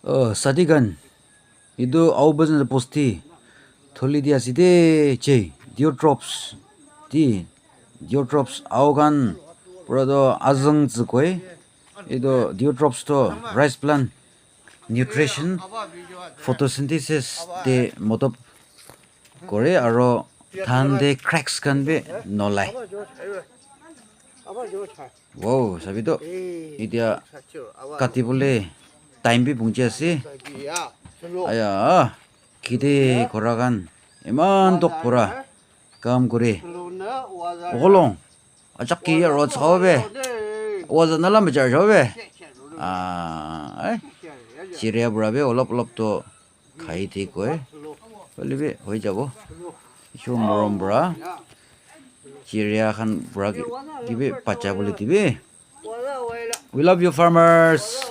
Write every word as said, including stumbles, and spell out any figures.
Oh, sadi khan, etu au bazan bosti tholi di ase de, che, dew drops, di, dew drops, au khan, pura to azang zi koi, etu dew drops to rice plant nutrition, photosynthesis te modop kore, aro than de cracks khan bi nolai. Wow, sabi to, etia kati bole time bi pungchi ase. Aya, khiti khora khan iman tok pura kam kore. Holong, achak ki aro chao be. Waza nala me char chao be. Ah, eh. Chiria pura be olop olop to khai thik hoi, hoile bi hoi jabo. Etu morom para chiria khan para ki- kibi bacha bole dibi. We love you, farmers.